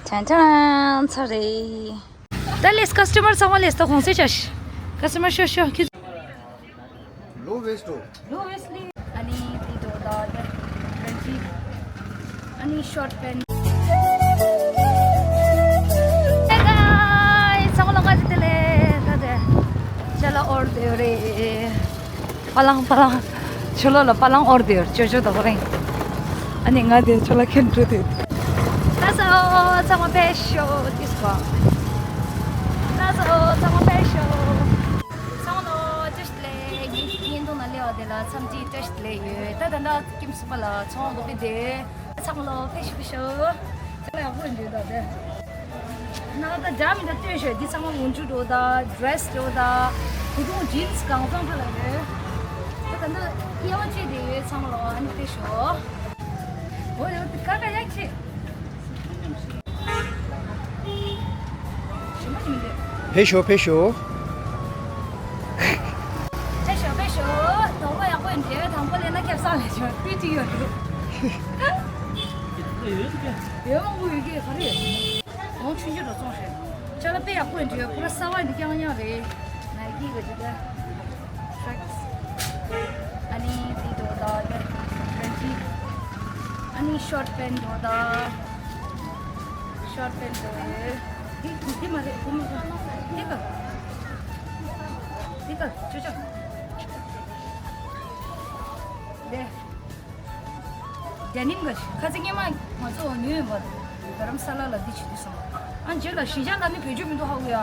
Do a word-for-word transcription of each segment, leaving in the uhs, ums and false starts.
ཅན་ཅན་ཚར་རེད། ད་ལས་ཀ་སི་ཊ་མར་ཚང་མ་ལས་ད་གོང་ཚད་ཆ་ཤི། ཀ་སི་ཊ་མར་ཤོ་ཤོ་ཁྱོད། ལོ་ཝེ་སི་ཊི་འགྲོ། ལོ་ཝེ་སི་ཊི་ལི། ཨ་ནི་དེ་འགྲོ་ད་དེ་གན་ཇི། ཨ་ནི་ཤོར་ཊི་པེན་ཊི། Hey guys, ཚང་མ་ལ་བཀྲ་ཤིས་བདེ་ལེགས། ད་དེ་ཅ་ལག་ཨོར་ཌར་རེད། པ་ལང་པ་ལང་། ཆུ་ལོག་ལ་པ་ལང་ཨོར་ཌར་ཅོ་ཅོ་དང་པོ་རིང་། ཨ་ནི་ང་དེ་ཆུ་ལ་ཁྱེར་འགྲོ་དེ། ད་ས་འོ་ཚང་མ་ཕེབས་ཤོག་ཏིས་པ། ད་ས་འོ་ཚང་མ་ཕེབས་ཤོག་ཚང་མ་ལོ་བཀྲ་ཤིས་བདེ་ལེགས། ཉིན་ཉིན་ཐོ་ན་ལེ་བ་དེ་ལ་འཚམས་འདྲི་བཀྲ་ཤིས་བདེ་ལེགས་ཡོད། ད་ད་ད་ཀིམ་སུ་པ་ལ་ཚོང་དགོ་པི་དེ། ཚང་མ་ལོ་ཕེབས་ཤོག་ཕེབས་ཤོག་ཚང་མ་ཡག་པོ་འདུག་ད་དེ། ན་ད་འདྲ་མི་འདྲ་སྟོན་ཤོག་འདི་ཚང་མ་འོན་ཆུ་འགྲོ་ད་ཌི་རེ་སི་འགྲོ་ད་གུ་དུང་ཇིན་སི་གང་ཚང་ཕ་ལ་ཡོད། ད་ད་ད་ཡ་བ་ཅེ་དེ་ཡོད། ཚང་མ་ལོ་ཨ་ནི་ཕེབས་ཤོག་འོ་ཡོད་དེ་ཀ་ཀ་ཡག་ཆེ། ཕེབས་ཤོག་ཕེབས་ཤོག་ཕེབས་ཤོག་ཕེབས་ཤོག་དང་པོ་ཡག་པོ་ཡིན་འདྲ། དང་པོ་ལས་ན་ཁེབས་སང་ལས་ཆོག་པི་ཏི་ཡོད་འདུག་ཡོད་མང་པོ་ཡོད་ཀྱི་ག་རེ་ཡོད། ཁོང་ཆུང་ཆུང་རུ་སོང་ཞེས། ཅ་ལག་དཔེ་ཡག་པོ་ཡིན་འདྲ། ཁོ་ར་གསར་བ་འདི་རྐྱང་རྐྱང་རེད། ནའི་ཀི་གི་འདི་ད། ཊེག་སི། ཨ་ནི་འདི་འགྲོ་ད་གན་ཇི། ཨ་ནི་ཤོར་ཊི་པེན་ཊི་འགྲོ་ད། ཤོར་ཊི་པེན་ཊི་འགྲོ་ཡོད། འདི་འདི་མ་རེད། འདི་མ་རེད། འདི་ག་འདི་ག་ཅོ་ཅོ། དེ། ཌེ་ནིམ་ག་ཁ་ཚིག་སྔོན་མ་ང་ཚོ་ཉོས་ཡོད་པ། རྡ་རམ་ས་ལ་ལ་འདི་བྱེད་དུས་སོང་། ཨ་རྗེས་ལ་གཞིས་ཆགས་ལ་ནི་བེད་སྤྱོད་མི་འདུག་ཧ་གོ་ཡ།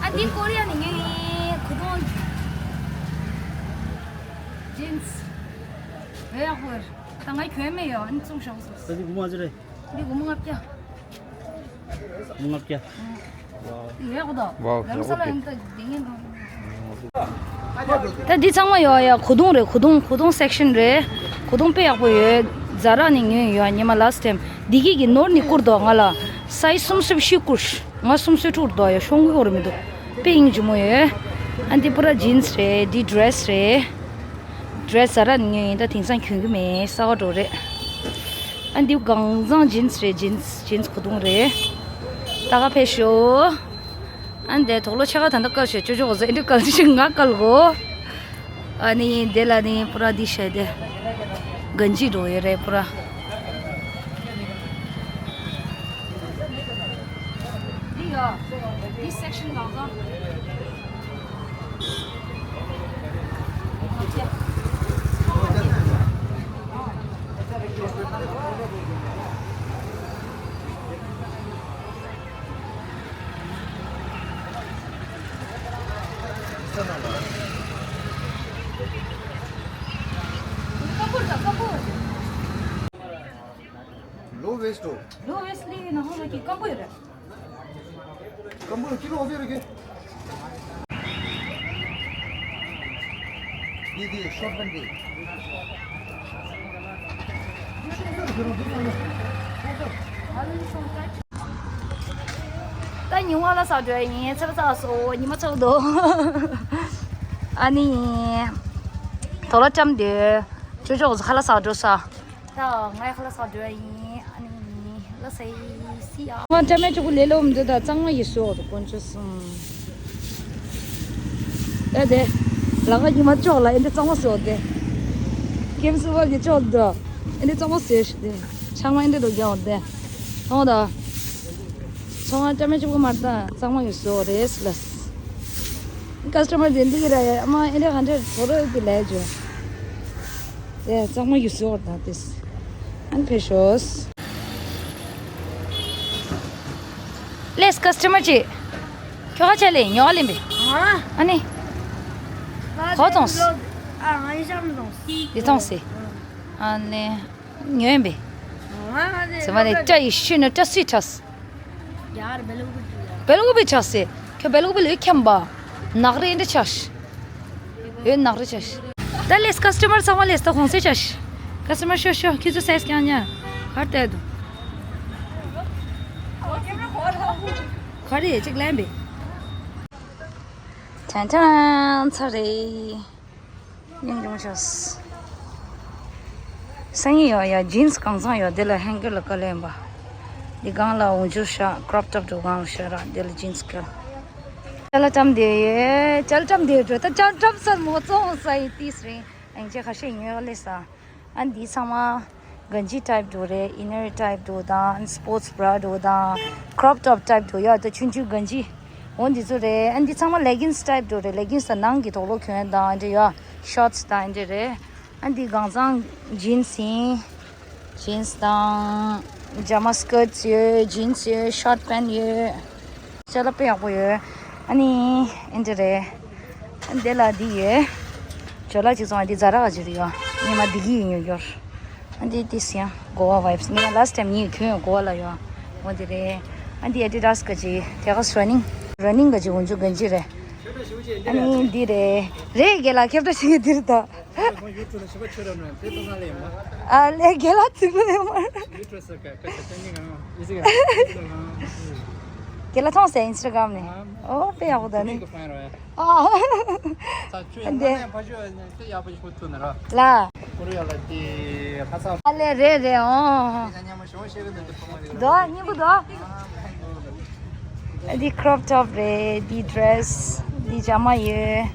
ཨ་འདི་ཀོ་རི་ཡ་ནས་ཉོས་ཡིན། གུ་དོང་ཇིན་སི། བེ་ཡག་པོ་རེད། ད་ང་གྱོན་མེད་ཡོད། ཨ་ནི་བཙོང་བཞག་སོང་། ད་འདི་སྒོར་མོ་ཨ་ཙི་རེད། འདི་སྒོར་མོ་ལྔ་བརྒྱ། ལྔ་བརྒྱ། ཡོད་གོ་ད། ཝའོ། རྡ་རམ་ས་ལ་ཡོད་ད་འདི་ངན་དང་། ད་འདི་ཚང་མ་ཡོད་ཡ། གོས་ཐུང་རེད། གོས་ཐུང་གོས་ཐུང་སེག་ཤན་རེད། གོས་ཐུང་དཔེ་ཡག་པོ་ཡོད། ཛ་ར་ནས་ཉོས་ཡོད། ཉི་མ་ལ་སི་ཊི་ཊེམ་འདི་གི་གི་ནོར་ནི་བསྐུར་འདུག་ང་ལ་སའི་ཛི་སུམ་ཅུ་སོ་བཞི་བསྐུར། ང་སུམ་ཅུ་སོ་དྲུག་འདུག་ཡ། ཤོང་གི་ཡོད་རེད་མི་འདུག་དཔེ་སྙིང་རྗེ་མོ་ཡོད། ཨ་འདི་པུ་ར་ཇིན་སི་རེད། འདི་ཌི་རེ་སི་རེད། ཌི་རེ་སི་ཛ་ར་ནས་ཉོས་ཡིན། ད་དེང་སང་གྱོན་གི་མེད། གསར་པ་འདྲ་རེད། ཨ་འདི་གང་ཚང་ཇིན་སི་རེད། ཇིན་སི་ཇིན་སི་གོས་ཐུང་རེད། ད་ག་ཕེབས་ཤོག་ཨ་འདི་དོག་ལོ་ཆེ་ཁ་ད་ལྟ་བཀལ་ཤོག་ཅོ་ཅོ་གོ་ཟེ་འདི་བཀལ་ཅིག་ང་བཀལ་གོ་ཨ་ནི་འདི་ལ་ནི་པུ་ར་འདི་ཤ་དེ་གན་ཇི་འདྲ་ཡོད་རེད་པུ་ར། འདི་ཡོད། འདི་སེག་ཤན་གང་ཚང་། ལོ་ཝེ་སི་ཊི་འགྲོ། ལོ་ཝེ་སི་ཊི་ལི་ནང་ཧོང་ལ་ཀི་སྐམ་པོ་ཡོད་རེད། སྐམ་པོ་ལ་ཀི་ལོ་ཨོ་ཟེར་རེད་ཀི། འདི་འདི་ཤོར་པན་འདི། ད་ཉི་མ་ལ་ས་འགྲོ་ཡིན། ཚེ་བ་ཚ་སོ་ཉི་མ་ཚ་འདུག་ཨ་ནི། དོ་ལ་ལྕམ་དེ། ཅོ་ཅོ་ཁ་ལ་ས་འགྲོ་ས། ད་ང་ཡ་ཁ་ལ་ས་འགྲོ་ཡིན། ཨ་ནི་ལ་ས་ཡི་སི་ཡ། ང་ཀྲ་མེ་ཅོ་གུ་ལེ་ལོ་མི་འདུག་ད་གཙང་མ་ཡི་སོ་དུ་དཀོན་མཆོག་གསུམ། ཨེ་དེ། ལ་ཁ་ཉི་མ་ཅོག་ལ་ཨེ་འདི་གཙང་མ་སོ་དེ། ཀེམ་སུ་བ་གི་ཅོག་དུ། ཨེ་འདི་གཙང་མ་སོ་ཞིག་དེ། ཆང་མ་ཨེ་འདི་དུ་རྒྱག་དེ། ཨོ་ད། ཚོང་ང་ཀྲ་མེ་ཅོ་གུ་མར་ད་གཙང་མ་ཡི་སོ་རེས་ལ། ཀ་སི་ཊ་མར་དེ་འདི་གི་ར་ཡ་ཨ་མ་ཨེ་འདི་ག་འདྲ་དོ་རོ་ཡི་གི་ལས་ཇོ། དེ་གཙང་མ་ཡུལ་སྲོལ་དང་དེ། ཨན་ཕེ་ཤོས། ལེས་ཀ་སི་ཊ་མར་ཅིག་ཁྱོ་ག་ཆ་ལེ་ཉོ་ག་ལེན་པས། ཨ་ནི། གོ་ཙོང་སི། འདི་ཙོང་སི། ཨ་ནི། ཉོ་ཡིན་པས། ཟེར་མ་ནི་སྐྲ་ཡི་ཤུ་ནི་སྐྲ་སུས་ཁྲག་སི། བེ་ལུག་པའི་ཆགས་སེ། ཁྱོད་བེ་ལུག་པའི་ལུས་ཁྱམས་པ། ནག་རེད་འདྲ་ཆགས། ཡོད་ནག་རེད་ཆགས། ད་ལས་ཀ་སི་ཊ་མར་ཚང་མ་ལས་ད་གོང་ཚད་ཆགས། ཀ་སི་ཊ་མར་ཤོ་ཤོ་ཁྱོད་ཚོ་སའི་ཛི་རྐྱང་ཉག་གར་བལྟས་འདུག་ག་རེ་ཅིག་ལན་པས། ཐན་ཐན་ཚར་རེད། སྙིང་རྗེ་མོ་ཆགས། སང་ཉིན་ཡོད་ཡ་ཇིན་སི་གང་ཚང་ཡོད་དེ་ལ་ཧེང་གེར་ལ་བཀལ་ལེན་པ། འདི་སྒང་ལ་འོག་འཇུག་བཞག crop top འདྲ་སྒང་ལ་བཞག་ར། འདི་ལ་jeans སྐྱོན། ཅ་ལག་བཀྲམ་བསྡད་ཡོད། ཅ་ལག་བཀྲམ་བསྡད་ཡོད་འགྲོ། ད་ཅ་ལག་བཀྲམ་ཚར་མོ་བཙོང་ས་ཡིན་ཏིས་རིང་། ཨང་ཅེ་ཁ་ཤས་ཉོས་ལེ་ས། ཨ་འདི་ཚང་མ་གན་ཇི་type འདྲ་རེད། inner type འདྲ་དང་sports bra འདྲ་དང་crop top type འདྲ་ཡོད། ད་ཆུང་ཆུང་གན་ཇི་འོ་འདི་ཚོ་རེད། ཨ་འདི་ཚང་མ་leggings type འདྲ་རེད། leggings དང་ནང་གི་དོག་ལོ་གྱོན་དང་འདི་ཡོད། shorts དང་འདི་རེད། ཨ་འདི་གང་ཚང་jeans ཡིན། jeans དང་ཇ་མ་skirts ཡོད། jeans ཡོད། short pant ཡོད། ཅ་ལག་དཔེ་ཡག་པོ་ཡོད། ཨ་ནི་ཨེ་འདྲ་རེད། ཨ་འདི་ལ་འདི་ཡོད། ཇོ་ལ་ཅིག་བཙོང་། ཨ་འདི་ཛ་ར་ག་ཅིག་རེད་ཡོད། ངས་མ་འདི་གི་ཡིན་ཡོད་ཡོད། ཨ་འདི་ཏིས་ཡང་གོ་བ་vibes ངས་last time ངས་གྱོན་ཡོད་གོ་བ་ལ་ཡོད། འོ་འདི་རེད། ཨ་འདི་Adidas ག་ཅིག་དེ་ག་running running ག་ཅིག་འོ་འཇུག་ག་ཅིག་རེད། ཨ་ནི་འདི་རེད། རེད་རྒན་ལགས་ཁྱབ་བསྒྲགས་བྱེད་མཁན་འདི་རེད་ད། ཁོང་ཡུལ་གྲུ་ལ་ཞིབ་པ་ཆོས་རབ་ནང་དེ་ཏོ་ཚང་ལས་མ། ཨ་ལས་རྒན་ལགས་ཚིག་ལས་མ། ཡུལ་གྲུ་ཟེར་ག་ག་ཆ་ཅན་ནི་གང་ཡི་ཟིག་ར། རྒན་ལགས་མཐོང་སོང་Instagram ནས། ཨོ་དཔེ་ཡག་པོ་འདུག་ནི། ཨ། ད་ཆུ་ཡང་དེ་ནས་ཕ་ཆུ་ནས་དེ་ཡག་པོ་ཞིག་ཁུར་ཐུབ་ན་ར། ལ། ཁོ་རུ་ཡ་ལ་དེ་ཧ་ས། ཨ་ལས་རེད་རེད་ཨོ། དེ་ཉམས་མ་ཞོ་ཤེས་གི་འདུག་དེ་ཕོ་མ་རེད། འདུག་སྙིང་པོ་འདུག་འདི་crop top རེད། འདི་dress འདི་ཇ་མ་ཡོད།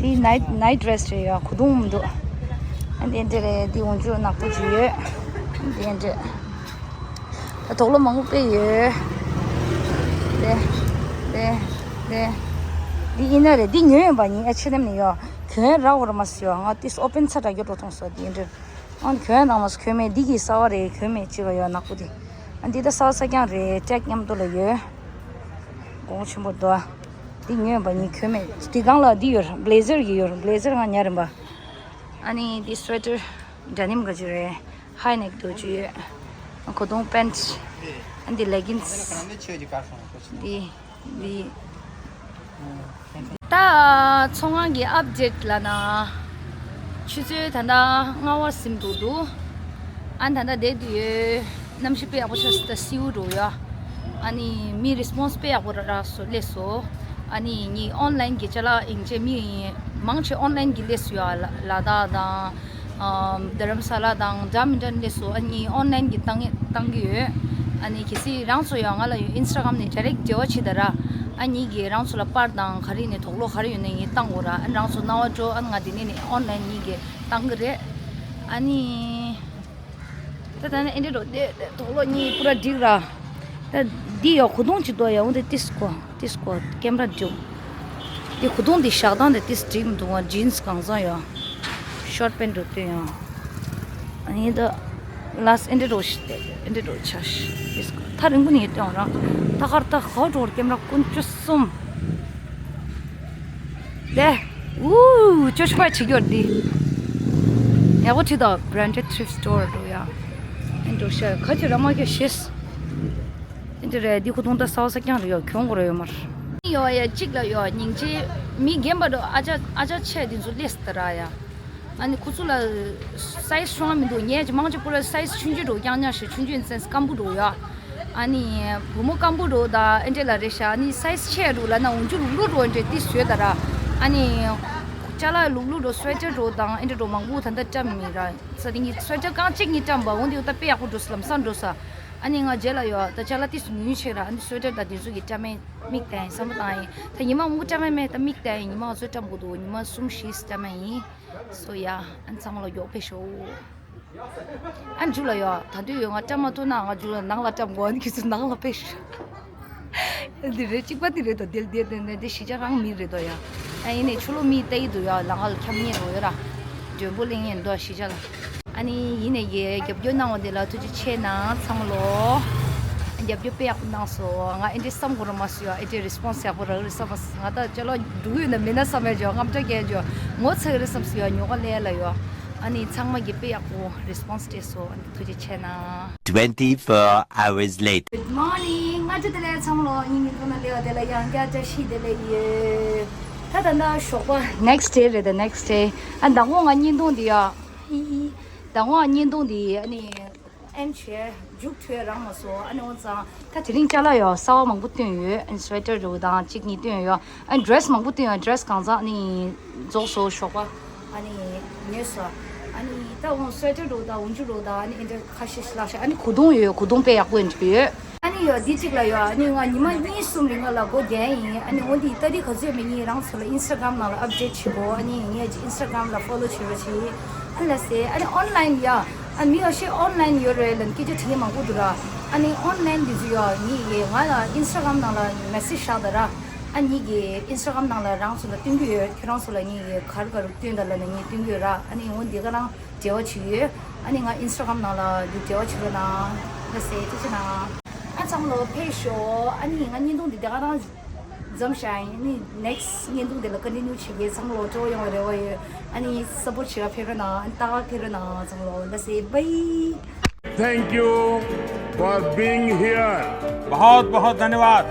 འདི་night night dress རེད་ཡ། གོས་ཐུང་མི་འདུག་འདི་འདྲ་རེད། འདི་འོག་འཇུག་ནག་པོ་ཅིག་ཡོད། འདི་འདྲ། ད་དོག་ལོ་མང་པོ་དཔེ་ཡོད། དེ་དེ་དེ་འདི་ཡིན་ན་རེད། འདི་ཉོས་ཡོད་པ་ཡིན། ཨ་ཆེ་ནམ་ནས་ཡོད། གྱོན་རག་འོ་ར་མ་སི་ཡོད། ང་ཏིས་open ཚ་དྲག་རྒྱུ་འགྲོ་མཐོང་སོང་། འདི་འདྲ། ཨང་གྱོན་ནང་མ་གྱོན་མེད། འདི་གི་གསར་བ་རེད། གྱོན་མེད་ཅི་ག་ཡོད་ནག་པོ་དེ། ཨ་འདི་ད་གསར་བ་གསར་རྐྱང་རེད། ཀྲེག་མཉམ་དུ་ལ་ཡོད། གོང་ཆེན་པོ་འདུག་འདི་ཉོས་པ་ཡིན། གྱོན་མེད། འདི་སྒང་ལ་འདི་ཡོད། blazer གི་ཡོད། blazer ང་ཉར་རིམ་པ། ཨ་ནི་འདི་sweater denim ག་ཅི་རེད། high neck འདྲ་ཅིག་ཡོད། གོས་ཐུང་pant། ཨ་འདི་leggings འདི། འདི། ད་ཚོང་ཁང་གི་update ལབ་ན། ཆུ་ཚོད་ད་ལྟ་ལྔ་པ་ཟིན་འགྲོ་འདུག་ཨ་ད་ལྟ་བསྡད་དུས་གནམ་གཤིས་དཔེ་ཡག་པོ་ཆགས་སོང་། ད་སེའུ་འགྲོ་ཡ། ཨ་ནི་མི་response དཔེ་ཡག་པོ་རག་སོང་སླེབས་སོང་། ཨ་ནི་ངའི་online གི་ཅ་ལག་ཡིན་ཅེས་མི་མང་ཆེ་online གི་སླེབས་སོང་ཡ། ལ་དྭགས་དང་། ཨམ། རྡ་རམ་ས་ལ་དང་འདྲ་མི་འདྲ་སླེབས་སོང་། ཨ་ནི་online གི་བཏང་བཏང་གི་ཡོད། ཨ་ནི་གལ་སྲིད་རང་ཚོ་ཡང་ང་ལ་ཡོད། Instagram ནས་direct འབྲེལ་བ་བྱེད་ད་ར། ཨ་ནི་གི་རང་ཚོ་ལ་པར་དང་ག་རེ་ནས་དོག་ལོ་ག་རེ་ཡོད་ན་ངས་བཏང་དགོས་ར། ཨ་ནི་རང་ཚོ་སྣང་བ་སྤྲོ། ཨ་ནི་ང་དེ་ནས་ནས་online གཉིས་ཀས་བཏང་གི་རེད། ཨ་ནི། ད་ད་ནི་ཨེ་འདྲ་འགྲོ་དེ་དོག་ལོ་གཉིས་པུ་ར་འགྲིག་ར། ད་འདི་ཡོད། གོས་ཐུང་ཅིག་འདུག་ཡ། འོ་འདི་ཏིས་ཀོ་ཏིས་ཀོ་ཀེམ་ར་འགྲོ། འདི་གོས་ཐུང་འདི་བཞག་སྟངས་དེ་ཏིས་འགྲིག་མི་འདུག་ང་jeans གང་ཚང་ཡོད། short pant འགྲོ་དོན་ཡོད། ཨ་ནི་ད་last ཨེ་འདྲ་འགྲོ་ཤི་དེ་ཨེ་འདྲ་འགྲོ་ཆ་ཤི། ཏིས་ཀོ་ཐག་རིང་པོ་ནས་སྟོན་ར། ད་གར་ད་ག་འགྲོ་ཀེམ་ར་ཀུན་སྤྱོད་གསུམ། དེ། ཨུ། ཅོ་ཤི་པ་བྱེད་རྒྱུ་འདི། ཡག་པོ་ཁྲིད་དང་branded thrift store འགྲོ་ཡ། ཨེ་འགྲོ་ཤ་ཁ་ཆུ་ར་མ་ཁྱོད་ཤེས། ཨེ་འདྲ་རེད། འདི་ཁོ་ཐོང་ད་ས་བ་ས་རྐྱང་རེད་ཡོ། གྱོང་གོ་ར་ཡོད་མར། ཡོ་ཡ་གཅིག་ལ་ཡོ་སྙིང་རྗེ། མི་རྒན་པ་འགྲོ་ཨ་ཅག་ཨ་ཅག་ཆེ་འདི་ཚོ་སླེབས་ད་ར་ཡ། ཨ་ནི་ཁོ་ཚོ་ལ་size ཆུང་བ་མི་འདུག་ངས་ཀྱི་མང་ཆེ་པོ་ལ་size ཆུང་ཆུང་འགྲོ་རྐྱང་རྐྱང་ཞིག་ཆུང་ཆུང་in the sense སྐམ་པོ་འགྲོ་ཡ། ཨ་ནི་བུ་མོ་སྐམ་པོ་འགྲོ་དང་ཨེ་འདྲ་ལ་རེད་ཤག་ཨ་ནི་size ཆེ་འགྲོ་ལ་ན་འོན་ཆུ་ལུག་ལུག་འགྲོ་ཨེ་འདྲ་ཏི་བཟོས་ད་ར། ཨ་ནི་ཅ་ལག་ལུག་ལུག་འགྲོ་sweater འགྲོ་དང་ཨེ་འདྲ་འགྲོ་མང་པོ་ད་ལྟ་བཀྲམ་མི་ར། ས་དེ་ངའི་sweater རྐང་གཅིག་གཉིས་བཀྲམ་པ་འོན་ཏེ་ད་དཔེ་ཡག་པོ་འགྲོ་ས་ལམ་སང་འགྲོ་ས། ཨ་ནི་ང་རྗེས་ལ་ཡོད་ད་ཅ་ལག་ཏི་སུ་ཉུང་ཆེ་ར། ཨ་ནི་sweater དང་དེ་ཚོ་གི་བཀྲམ་མེད་མིག་བསྟན་བསམ་བློ་བཏང་ཡིན། ད་ཉི་མ་མང་པོ་བཀྲམ་མེད་མེད་ད་མིག་བསྟན་ཡིན། ཉི་མ་ང་ཚོས་བཀྲམ་དགོས་འདུག་ཉི་མ་གསུམ་བཞི་བཀྲམ་མེད་ཡིན། སོ་ཡ། ཨ་ནི་ཚང་མ་ལ་མགྱོགས་པོ་ཤོག་ཨ་མཇུག་ལ་ཡོད། ད་དུང་ཡོད་ང་བཀྲམ་མ་ཐུབ་ན་ང་མཇུག་ལ་ནང་ལ་བཀྲམ་དགོས། ཨ་ནི་ཁྱེད་ཚོ་ནང་ལ་ཕེབས་ཤོག་འདི་རེད། གཅིག་པ་འདི་རེད་དོ། དེ་དེ་དེ་དེ་གཞིས་ཆགས་རང་མི་རེད་དོ་ཡ། ཨ་ཡིན་ནའི་ཆུ་ལོག་མི་ལྟ་ཡི་འདུག་ཡ། ལ་ང་ལ་འཁྱམ་ཉེ་རོ་ཡོད་ར། མགྲོན་པོ་གླེང་ཡིན་དོ་གཞིས་ཆགས་ལ། ཨ་ནི་ཡིན་ནའི་ཡེ་རྒྱབ་སྐྱོར་གནང་བ་དེ་ལ་ཐུགས་རྗེ་ཆེ་གནང་ཚང་མ་ལོ། རྒྱབ་སྐྱོར་དཔེ་ཡག་པོ་གནང་སོང་། ང་ཨེ་འདྲའི་བསམ་དགོས་ར་མ་སོང་ཡ། ཨེ་འདྲའི་response ཡག་པོ་རག་རེད་བསམ་མ་སོང་། ང་ད་ཅ་ལག་འགྲོ་གི་ཡོད་ན་མེད་ན་བསམ་ཡ་ཅོ་རྔམ་སྐྲག་སྐྱེ་ཅོ་ངོ་ཚ་གི་རེད་བསམ་སོང་ཡ། ཉོ་ག་ལས་ལ་ཡོ། ཨ་ནི་ཚང་མ་གིས་དཔེ་ཡག་པོ་response སྤྲད་སོང་། ཨ་ནི་ཐུགས་རྗེ་ཆེ་གནང་། Twenty-four hours later. Good morning. སྔ་དྲོ་བདེ་ལེགས་ཚང་མ་ལོ། ཉིན་གཉིས་ཐོག་ན་ལེ་བ་དེ་ལ་ཡང་བསྐྱར་བཀྲ་ཤིས་བདེ་ལེགས་ཡོད། ད་ད་ལྟ་ཞོགས་པ་next day རེད། the next day. ཨ་མདང་དགོང་ང་བརྙན་ཐུང་འདི་ཡ། ཨི་ཨི། མདང་དགོང་ང་བརྙན་ཐུང་འདི་ཨ་ནི་ཨེན་བྱས་མཇུག་འཕྲོད་རང་མ་སོང་། ཨ་ནི་འོ་ཙང་ད་དེ་རིང་ཅ་ལག་ཡ་གསར་བ་མང་པོ་བཏོན་ཡོད། ཨ་ནི་sweater འདྲ་བོ་དང་གཅིག་གཉིས་བཏོན་ཡོད། ཨ་ནི་dress མང་པོ་བཏོན་ཡོད། dress གང་ཚང་ཨ་ནི་རྫོགས་སོང་ཞོགས་པ། ཨ་ནི་ཉོས་སོང་། ཨ་ནི་ད་འོང་sweater འདྲ་བོ་དང་འོག་འཇུག་འདྲ་བོ་དང་ཨ་ནི་ཨེ་འདྲ་ཁ་ཤས་ཤིག་ལགས་ཤག་ཨ་ནི་གོས་ཐུང་ཡོད། གོས་ཐུང་དཔེ་ཡག་པོ་ཨེ་འདྲ་ཡོད། ཨ་ ཡོད་འདི་གཅིག་ལ་ཡོད། ཨ་ནི་ང་ཉི་མ་གཉིས་གསུམ་རིང་ལ་སྒོ་རྒྱག་ཡིན། ཨ་ནི་འོ་འདི་ཏ་རིག་ག་ཚོད་མེད་ངས་རང་ཚོ་ལ་ཨིན་སི་ཊ་གྷ་རམ་ནང་ལ་ཨབ་ཌེཊ་བྱེད་དགོས། ཨ་ནི་ངས་ཨིན་སི་ཊ་གྷ་རམ་ལ་ཕོ་ལོ་བྱེད་རོགས་བྱེད། ཨ་ལ་སེ་ཨ་ནི་ཨོན་ལ་ཡིན་ཡ། ཨ་མི་ཡ་ཤེ་ཨོན་ལ་ཡིན་ཡོད་རེད་ལ་སྐད་ཆ་དྲི་མང་པོ་འདུག་ར། ཨ་ནི་ཨོན་ལ་ཡིན་འདི་ཚོ་ཡོད་ངས་ཡེ་ང་ལ་ཨིན་སི་ཊ་གྷ་རམ་ནང་ལ་མེ་སེ་ཇི་བཞག་ད་ར། ཨ་ནི་གི་ཨིན་སི་ཊ་གྷ་རམ་ནང་ལ་རང་ཚོ་ལ་སྟོན་གྱི་ཡོད། ཁྱོད་རང་ཚོ་ལ་ངས་ཡེ་ག་རེ་ག་རེ་སྟོན་ད་ལ་ནི་ངས་སྟོན་གྱི་ཡོད་ར། ཨ་ནི་འོ་འདི་ག་རང་འབྲེལ་བ་བྱེད་ཡོད། ཨ་ནི་ང་ཨིན་སི་ཊ་གྷ་རམ་ནང་ལ་འདི་འབྲེལ་བ་བྱེད་རོགས་གནང་། ལ་སེ་ཐུགས་རྗེ་གནང་། ཨ་ཚང་མ་ལོ་ཕེབས་ཤོག་ཨ་ནི་ང་བརྙན་ཐུང་འདི་དེ་ག་རང་མཚམས་བཞག་ཡིན། ཨ་ནི་ནེག་སི་ཊི་བརྙན་ཐུང་དེ་ལ་ཀོན་ཊི་ནིའུ་བྱེད་ཀྱི། ཚང་མ་ལོ་སྤྲོ་ཡོང་བའི་རེ་བ་ཡོད། ཨ་ནི་སཔོར་ཊི་བྱེད་ག་ཕེབས་རོགས་གནང་། ཨ་ནི་ལྟ་ག་ཕེབས་རོགས་གནང་། ཚང་མ་ལོ་ལ་སེ་བྷའི། Thank you for being here. बहुत बहुत धन्यवाद।